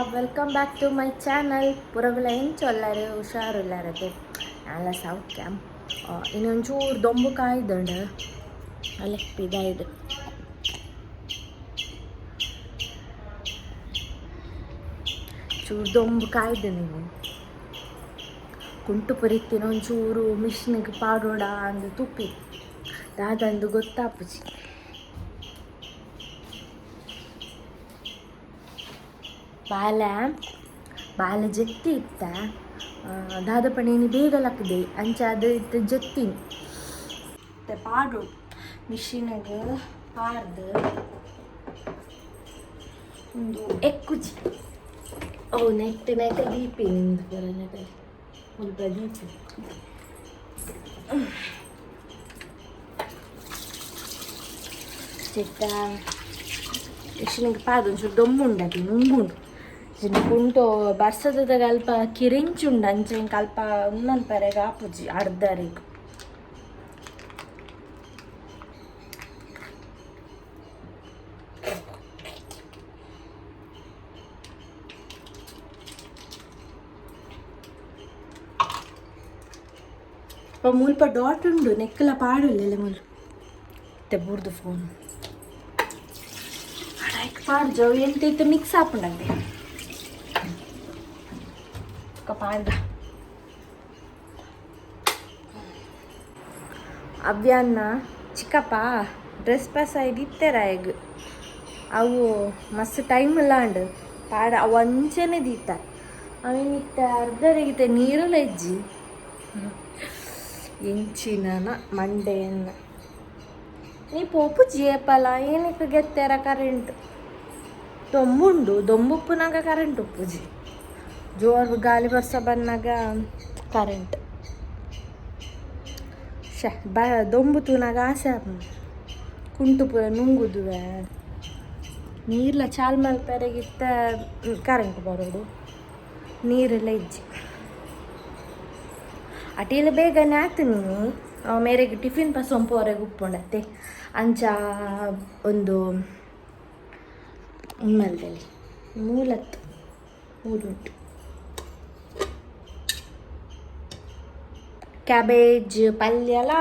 Welcome back to my channel. ಪುರಗುಲ ಎಂಚೊಲ್ಲಾರು ಹುಷಾರುಲ್ಲಾರತೆ ನಾಲ ಸೌಖ್ಯ. ಇನ್ನೊಂಚೂರು ದೊಂಬು ಕಾಯ್ದುಂಡು ಅಲ್ಲ ಪಿದಾಯ್ದು ಚೂರು ದೊಂಬು ಕಾಯ್ದು ನೀವು ಕುಂಟು ಪುರಿತ್ತಿನ ಒಂಚೂರು ಮಿಷಿನ್ಗೆ ಪಾಡೋಡ ಅಂದು ತುಪ್ಪಿ ದಾದಂದು ಗೊತ್ತಾಪುಜಿ. ಬಾಲ ಬಾಲ ಜೆತ್ತಿ ಇತ್ತ ದಾದ ಪಣೇನಿ ಬೇಗ ಲಕ್ಕದೆ ಅಂಚ ಅದು ಇತ್ತು ಜೆತ್ತಿನಿ ಪಾಡು ಮಿಷಿನ್ಗೆ ಪಾರ್ದು ಒಂದು ಎಕ್ಕುಜಿ. ಓ ನೆಟ್ ನೆಟ್ ದೀಪಿ ನಿಂದು ಬರ ನೆಟಲ್ಲಿ ಮುಲ್ಪ ದೀಪಿ. ಚಿಟ್ಟ ಮಿಷಿನ್ಗೆ ಪಾರ್ದು ಒಂಚೂರು ದೊಂಬುಂಡತಿ ನುಂಗುಂಡು ಕುಂಟು ಬರ್ಸದ ಅಲ್ಪ ಕಿರಿಂಚುಂಡು ಅಂಚೆ ಇಂಕ್ ಅಲ್ಪ ಉನ್ನಲ್ಪರೆಗ್ ಆಪುಜಿ ಅರ್ಧರಿಗ್. ಮುಲ್ಪ ಡಾಟ್ ಉಂಡು ನೆಕ್ಕಲ ಪಾಡುಲ್ಲೆಲ್ಲ ಮುಲು ಇತ್ತೆ ಬೂರ್ದು ಫೋನ್ ಪಾಡ್ಜು ಎಂತ ಇತ್ತು ಮಿಕ್ಸ್ ಆಪುಂಡಂತೆ ಪಾಡ್ದ. ಅವ್ಯಾನ್ನ ಚಿಕ್ಕಪ್ಪ ಡ್ರೆಸ್ ಪಾಸ್ ಆಯ್ದು ಇತ್ತೆರಾಯಗ್ ಅವು ಮಸ್ತ್ ಟೈಮ್ ಇಲ್ಲಾಂಡ್ ಪಾಡ ಅವು ಅಂಚನೆ ದೀತ ಅವೇನಿತ್ತ ಅರ್ಧರಿಗಿತ್ತೆ ನೀರುಲ ಇಜ್ಜಿ ಎಂಚಿನ ಮಂಡೆಯನ್ನ ನೀ ಪೋಪುಜಿ ಏಪಲ ಏನಕ್ಕೆ ಗೆತ್ತೆರ ಕರೆಂಟ್ ದೊಂಬುಂಡು ದೊಂಬುಪ್ಪುನಾಗ ಕರೆಂಟ್ ಉಪ್ಪುಜಿ ಜೋರು ಗಾಳಿ ಬರ್ಸ ಬಂದಾಗ ಕರೆಂಟ್ ಶ ಬ ದೊಂಬು ತೂನಾಗ ಆಸೆ ಆಪುಂಡು ಕುಂಟು ಪೂರ ನುಂಗುದುವೆ ನೀರ್ಲ ಚಾಲ್ ಮಲ್ಪೆರೆಗಿತ್ತ ಕರೆಂಟ್ ಬರೋಡು ನೀರೆಲ್ಲ ಇಜ್ಜಿ. ಅಟೀಲ ಬೇಗನೆ ಆತು ನೀನು ಮೇರೆಗೆ ಟಿಫಿನ್ ಪಸೊಂಪುವರೆಗೆ ಉಪ್ಪುಂಡತ್ತೆ ಅಂಚ ಒಂದು ಉಮ್ಮಲ್ದಲ್ಲಿ ಮೂಲತ್ತು ಮೂರುಂಟು ಕ್ಯಾಬೇಜ್ ಪಲ್ಯಲ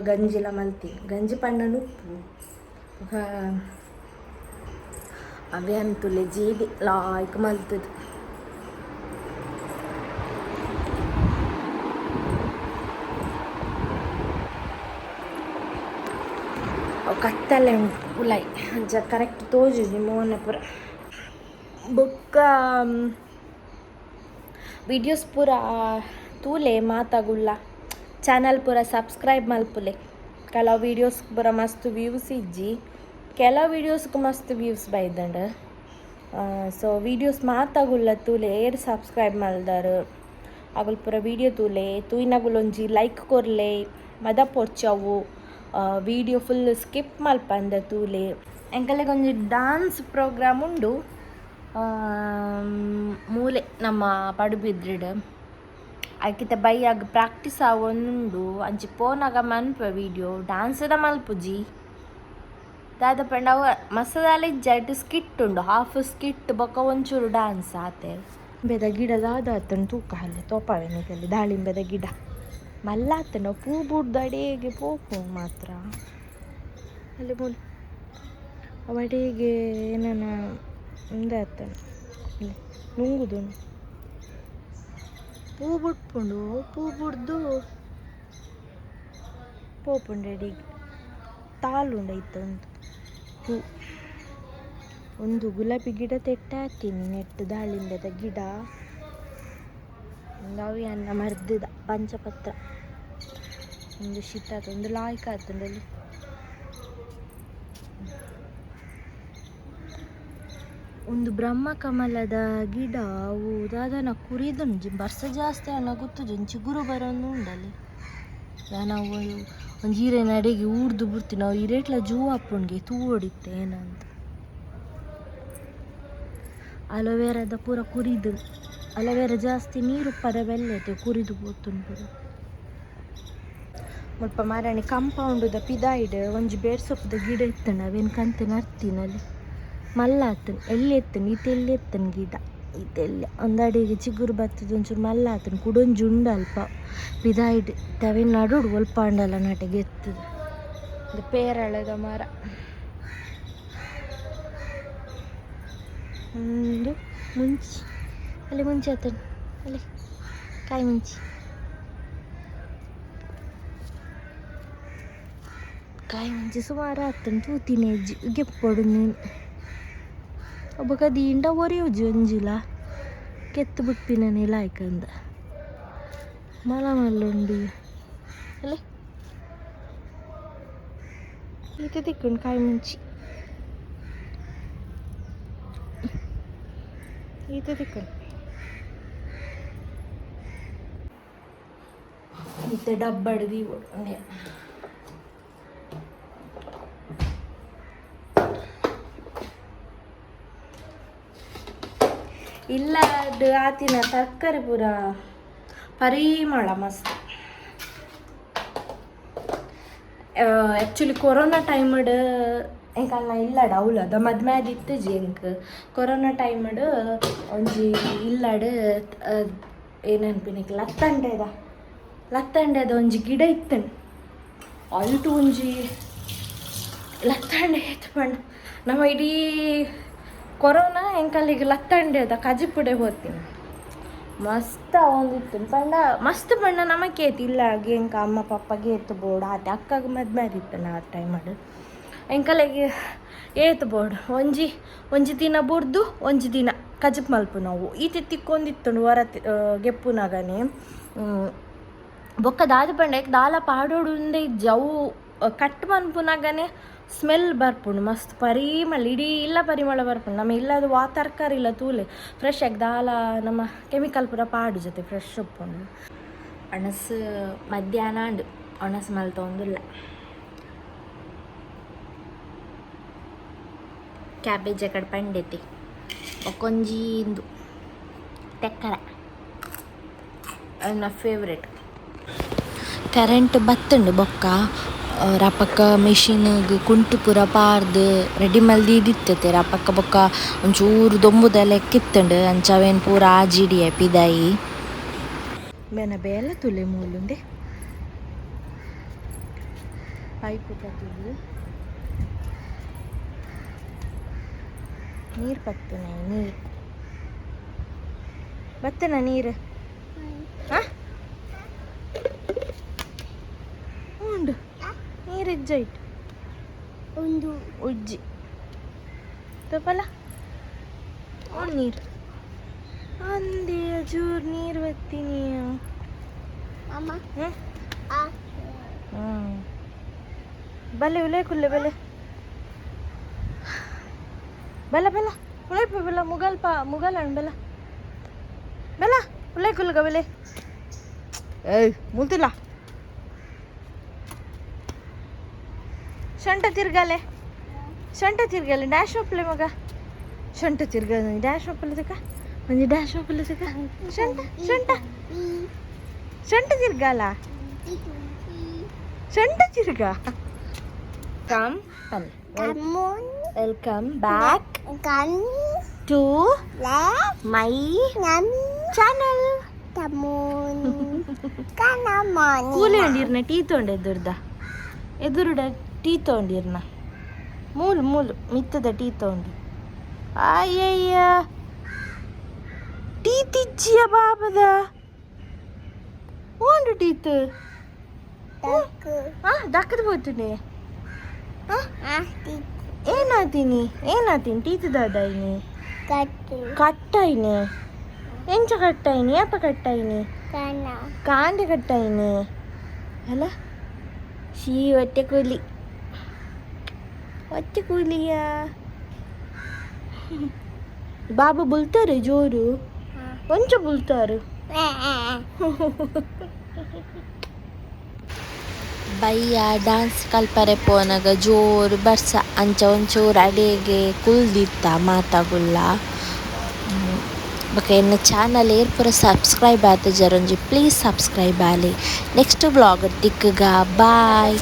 ಗಂಜಿಲ ಮಲ್ತೀನಿ ಗಂಜಿ ಪಂಡನ ಉಪ್ಪು ಅವೇ ಅಂತುಲೆ ಜೀವಿ ಲಾಯ್ಕ್ ಮಲ್ತದು. ಅವು ಕತ್ತಲೆ ಉಂಟು ಉಲಾಯಿ ಅಂಚ ಕರೆಕ್ಟ್ ತೋಜುಜಿ ಮೋನೆ ಪೂರ. ಬೊಕ್ಕ ವಿಡಿಯೋಸ್ ಪೂರ ತೂಲೆ ಮಾತಾಗುಲ್ಲ ಚಾನಲ್ ಪೂರ ಸಬ್ಸ್ಕ್ರೈಬ್ ಮಲ್ಪುಲೆ. ಕೆಲವು ವೀಡಿಯೋಸ್ ಪೂರ ಮಸ್ತ್ ವ್ಯೂಸ್ ಇಜ್ಜಿ, ಕೆಲವು ವೀಡಿಯೋಸ್ಗೆ ಮಸ್ತ್ ವ್ಯೂಸ್ ಬೈದಂಡ್. ಸೊ ವೀಡಿಯೋಸ್ ಮಾತಾಗುಲ್ಲ ತೂಲೆ ಏರ್ ಸಬ್ಸ್ಕ್ರೈಬ್ ಮಲ್ದಾರು ಅಗುಲ್ ಪೂರ ವೀಡಿಯೋ ತೂಲೆ ತೂಯಿನಗುಲ್ ಒಂಜಿ ಲೈಕ್ ಕೊರ್ಲೆ ಮದ ಪೊರ್ಚವು ವೀಡಿಯೋ ಫುಲ್ ಸ್ಕಿಪ್ ಮಲ್ಪಂದ ತೂಲೆ. ಎಂಕಲೆಗ್ ಒಂಜಿ ಡಾನ್ಸ್ ಪ್ರೋಗ್ರಾಮ್ ಉಂಡು ಮೂಲೆ ನಮ್ಮ ಪಡುಬಿದ್ರಿಡ್ ಐಕಿತ ಬಯ್ಯಾಗ ಪ್ರಾಕ್ಟೀಸ್ ಆವೊಂದುಂಡು ಅಂಚಿ ಪೋನಾಗ ಮನ್ಪುವೆ ವೀಡಿಯೋ ಡಾನ್ಸ್ದ ಮಲ್ಪುಜಿ ದಾದ ಪಂಡ ಅವು ಮಸ್ತ್ ಇಜ್ಜಿ ಐಟ್ ಸ್ಕಿಟ್ ಉಂಡು ಹಾಫ್ ಸ್ಕಿಟ್ ಬೊಕ ಒಂಚೂರು ಡಾನ್ಸ್ ಆತೆ. ದಾಳಿಂಬೆದ ಗಿಡ ದಾದ ಆತುಂಡು ತೂಕ ಅಲ್ಲೆ ತೋಪಾವೆ ನಿಕಲಿ ದಾಳಿಂಬೆದ ಗಿಡ ಮಲ್ಲ ಆತುಂಡು ಪೂ ಬುಡ್ದು ಅಡೇಗೆ ಪೋಪು ಮಾತ್ರ ಅಲ್ಲಿ ಮೂಲು ಅವು ಅಡೇಗೆ ಏನನ ಉಂದೆ ಆತುಂಡು ಅಲ್ಲಿ ನುಂಗುದುಂಡು ಪೂ ಬುಡ್ಪುಂಡು ಪೂ ಬುಡ್ದು ಪೋಪುಂಡು ಅಡಿಗೆ ತಾಲುಂಡು ಐತ ಒಂದು ಪೂ ಒಂದು ಗುಲಾಬಿ ಗಿಡ ತೆಟ್ಟಾತೀನಿ ನೆಟ್ಟು ದಾಳಿಂಬೆದ ಗಿಡ ಒಂದು ಅವು ಮರ್ದದ ಪಂಚಪತ್ರ ಒಂದು ಶೀತ ಒಂದು ಲಾಯ್ಕ್ ಆತುಂಡಲ್ಲಿ. ಒಂದು ಬ್ರಹ್ಮ ಕಮಲದ ಗಿಡ ಅವು ದಾದನ ಕುರಿದುಂಡು ಬರ್ಸ ಜಾಸ್ತಿ ಆಂಡ ಗೊತ್ತುಜಿ ಚಿಗುರು ಬರೊಂದು ಉಂಡಲ್ಲಿ ನಾವು ಒಂಜಿ ಈರೆನ ಅಡೆಗೆ ಊರ್ದು ಬುಡ್ತಿನ ಅವು ಇರೇಟ್ಲ ಜೂ ಆಪುಂಡ್ಗೆ ತೂವೊಡಿತ್ತೆ ಏನಂತ. ಅಲೋವೆರಾದ ಪೂರ ಕುರಿದು ಅಲೋವೆರಾ ಜಾಸ್ತಿ ನೀರು ಉಪ್ಪರ ಬೆಲ್ಲೆತೆ ಕುರಿದು ಪೋತುಂಡು ಪೂರ. ಮುಲ್ಪ ಮಾರಾಣಿ ಕಂಪೌಂಡುದ ಪಿದಾಯ್ಡ್ ಒಂಜಿ ಬೇರ್ ಸೊಪ್ಪುದ ಗಿಡ ಇತ್ತುಂಡು ಅವೇನು ಕಂತ್ ನರ್ತಿನಲ್ಲಿ ಮಲ್ಲ ಆತುಂಡು ಎಲ್ಲಿ ಎತ್ತುಂಡು ಇತ್ತೆ ಎಲ್ಲಿ ಎತ್ತುಂಡು ಗಿಡ. ಇದೆಲ್ಲ ಒಂದಡಿಗೆ ಚಿಗುರು ಬತ್ತದ ಒಂಚೂರು ಮಲ್ಲ ಆತನ ಕುಡೊಂಜಿ ಉಂಡು ಅಲ್ಪ ಪಿದಾಯಿಡ್ ತವೆ ನಡುಡು ಒಲ್ಪ ಅಂಡಲ ನಾಟೆಗೆ ಎತ್ತದ ಇದು ಪೇರಳೆದ ಮರ ಒಂದು ಮುಂಚಿ ಅಲ್ಲಿ ಮುಂಚೆ ಆತನ ಅಲ್ಲಿ ಕಾಯಿ ಮುಂಚಿ ಕಾಯಿ ಮುಂಚಿ ಸುಮಾರು ಆತನ ತೂತಿನ ಗೆಪ್ಪೊಡು ನೀನು ಒಬ್ಬ ದೀಂಡ ಒರಿಯುಜಿ ಒಂಜಿಲ ಕೆತ್ತು ಬಿಟ್ಪಿನ ಲಾಯ್ಕಂದ ಮಲ ಮಲ್ಲುಂಡು ಅಲ್ಲೇ ಈತ ತಿಕ್ಕುಂಡು ಕಾಯಿ ಮುಂಚಿ ಈತ ತಿಕ್ಕುಂಡು ಈತ ಡಬ್ಬಡ್ ದೀವೊಡು ಉಂದೆ ಇಲ್ಲ ಅದು ಆತಿನ ತರಕಾರಿ ಪೂರ ಪರಿಮಳ ಮಸ್ತ್. ಆ್ಯಕ್ಚುಲಿ ಕೊರೋನಾ ಟೈಮ್ಡ್ ಎಂಕಲ್ನ ಇಲ್ಲಡ ಅವ್ಲದ ಮದ್ಮೆ ಆದಿತ್ತುಜಿ ಎಂಕ್ ಕೊರೋನಾ ಟೈಮ್ಡ್ ಒಂಜಿ ಇಲ್ಲಡ್ ಏನನ್ಪಿನಿಕ್ ಲತ್ತಂಡೆದ ಲತ್ತಂಡೆದ ಒಂಜಿ ಗಿಡ ಇತ್ತಂಡು ಅಲ್ಟು ಒಂಜಿ ಲತ್ತಂಡೆ ಇತ್ತು ಪಂಡ ನಮ್ಮ ಇಡೀ ಕೊರೋನಾ ಎಂಕಲ್ಲಿಗೆ ಲತ್ತಂಡೆದ ಕಜಿಪುಡೆ ಹೋಗ್ತೀನಿ ಮಸ್ತ್ ಒಂದಿತ್ತು ಪಂಡ ಮಸ್ತ್ ಪಂಡ ನಮಕೇತಿ ಇಲ್ಲ ಎಂಕ ಅಮ್ಮ ಪಪ್ಪಗೆ ಏತು ಬೋಡು ಆತೆ ಅಕ್ಕಗೆ ಮದ್ಮೆ ಆದಿತ್ತು ಆ ಟೈಮಡ್ ಎಂಕಲೆಗೆ ಏತು ಬೋಡು ಒಂಜಿ ಒಂಜಿ ದಿನ ಬುಡ್ದು ಒಂಜಿ ದಿನ ಕಜಿಪ್ ಮಲ್ಪು ನಾವು ಈತೆ ತಿಕ್ಕೊಂದಿತ್ತು ವರ ಗೆಪ್ಪುನಾಗನೆ ಬೊಕ್ಕ ದಾದ ಪಂಡ ದಾಲ ಪಾಡೋಡು ಉಂದೆ ಜವು ಕಟ್ ಮನ್ಪುನಾಗನೆ ಸ್ಮೆಲ್ ಬರ್ಪುಂಡು ಮಸ್ತ್ ಪರಿಮಳ ಇಡೀ ಇಲ್ಲ ಪರಿಮಳ ಬರ್ಪುಂಡು ನಮ್ಮ ಇಲ್ಲದು ವಾ ತರಕಾರಿ ಇಲ್ಲ ತೂಲೆ ಫ್ರೆಶ್ ಆಗಿ ದಾಲ ನಮ್ಮ ಕೆಮಿಕಲ್ ಪೂರ ಪಾಡು ಜೊತೆ ಫ್ರೆಶ್ ಉಪ್ಪುಂಡು. ಒಣಸು ಮಧ್ಯಾಹ್ನ ಅಂಡು ಒಣಸು ಮಲ್ತೊಂದುಲ್ಲ ಕ್ಯಾಬೇಜ್ ಕಡೆ ಪಂಡೈತಿ ಒಕ್ಕೊಂಜಿ ಇಂದು ತೆಕ್ಕರ ನನ್ನ ಫೇವ್ರೆಟ್. ಕರೆಂಟ್ ಬತ್ತುಂಡು ಬೊಕ್ಕ ರಪಕ್ಕ ಮಿಷಿನ್ಗ್ ಕುಂಟು ಪೂರ ಪಾರ್ದ್ ರೆಡಿ ಮಲ್ದಿದಿತ್ತತೆ ರಪಕ್ಕ ಬೊಕ್ಕ ಒಂಚೂರು ದೊಂಬುದ ಲೆಕ್ಕಿತ್ತುಂಡು ಅಂಚ ಅವೇನ್ ಪೂರ ಆಜಿಡಿಯ ಪಿದಾಯಿ ಬೆನ ಬೇಲೆ ತುಲೆ ಮೂಲುಂದೆ ಪೈಪು ಪತ್ತುದು ನೀರು ಪತ್ತುನೆ ನೀರು ಬತ್ತನ ನೀರು ಹಾಂ ಉಂಡು ನೀರು ಇಜ್ಜ ಇಟ್ಟು ಒಂದು ಉಜ್ಜಿ ತಪ್ಪಲ್ಲ ಉಂಡು ನೀರು ಅಂದೆ ಚೂರು ನೀರು ಬತ್ತೀನಿ. ಅಮ್ಮ ಹ್ಞೂ ಆ ಹ್ಞೂ ಬಲ್ಲೆ ಉಲೇ ಕುಲ್ಲೆ ಬಲ್ಲೆ ಬಲ್ಲ ಬಲ್ಲ ಉಳೈಪ ಬೆಲ್ಲ ಮುಗಲ್ಪ ಮುಗಲಣ್ಣ ಬೆಲ್ಲ ಬೆಲ್ಲ ಉಲೇ ಕುಲ್ಗ ಬೆಲೆ ಏಯ್ ಮುಲ್ತಿಲ್ಲ ಸೊಂಟ ತಿರ್ಗಾಲೆ ಸೊಂಟ ತಿರ್ಗಾಲೆ ಡ್ಯಾಶ್ ಒಪ್ಪಲೆ ಮಗ ಸೊಂಟ ತಿರ್ಗ ಡ್ಯಾಶ್ ಒಪ್ಪಲೆ ತಕ ಒಂಜಿ ಡ್ಯಾಶ್ ಒಪ್ಪಲೆ ತಕ ಸೊಂಟ ಸೊಂಟ ಸೊಂಟ ತಿರ್ಗಾಲ ಸೊಂಟ ತಿರ್ಗ come come on welcome back come to my ನಮಿ channel. Come on ಕನಮೋನ್ ಕೂಲಿ ಅಂಡಿರ್ನ ಟೀ ತೊಂಡೆ ಎದುರ್ದ ಎದುರುಡ ಟೀ ತೊಗೊಂಡಿರ್ನ ಮೂಲು ಮೂಲು ಮಿತ್ತದ ಟೀ ತೊಗೊಂಡು ಅಯ್ಯಯ್ಯ ಟೀ ತಿಜ್ಜಿಯ ಬಾಬದ ಓಂಡು ಟೀತ್ ತಕ್ಕು ಹಾ ದಕ್ಕದ ಹೋಗ್ತೀನಿ ಆ ತಿ ಏನಾತೀನಿ ಏನಾತೀನಿ ಟೀತದಾದಾಯಿನಿ ಕಟ್ಟು ಕಟ್ಟಾಯಿನಿ ಎಂಚ ಕಟ್ಟಾಯಿನಿ ಯಾಪ ಕಟ್ಟಾಯಿನಿ ಕನ ಕಾಂಡೆ ಕಟ್ಟಾಯಿನಿ ಅಲ್ಲ ಶೀ ಹೊಟ್ಟೆ ಕೂಲಿ ಹೊಟ್ಟೆ ಕೂಲಿಯಾ ಬಾಬಾ ಬುಲ್ತಾರೆ ಜೋರು ಕೊಂಚ ಬುಲ್ತಾರೆ. ಬಯ್ಯ ಡಾನ್ಸ್ ಕಲ್ಪರೆ ಪೋನಗ ಜೋರು ಬರ್ಸ ಅಂಚ ಒಂಚೂರು ಅಡೆಗೆ ಕುಲ್ದಿತ್ತ ಮಾತಾಗುಲ್ಲ. ಬೊಕ ಎನ್ನ ಚಾನಲ್ ಏರ್ ಪೂರ ಸಬ್ಸ್ಕ್ರೈಬ್ ಆತುಜರ್ ಒಂಜಿ ಪ್ಲೀಸ್ ಸಬ್ಸ್ಕ್ರೈಬ್ ಆಲೆ. ನೆಕ್ಸ್ಟ್ ವ್ಲಾಗ್ ತಿಕ್ಕುಗ ಬಾಯ್.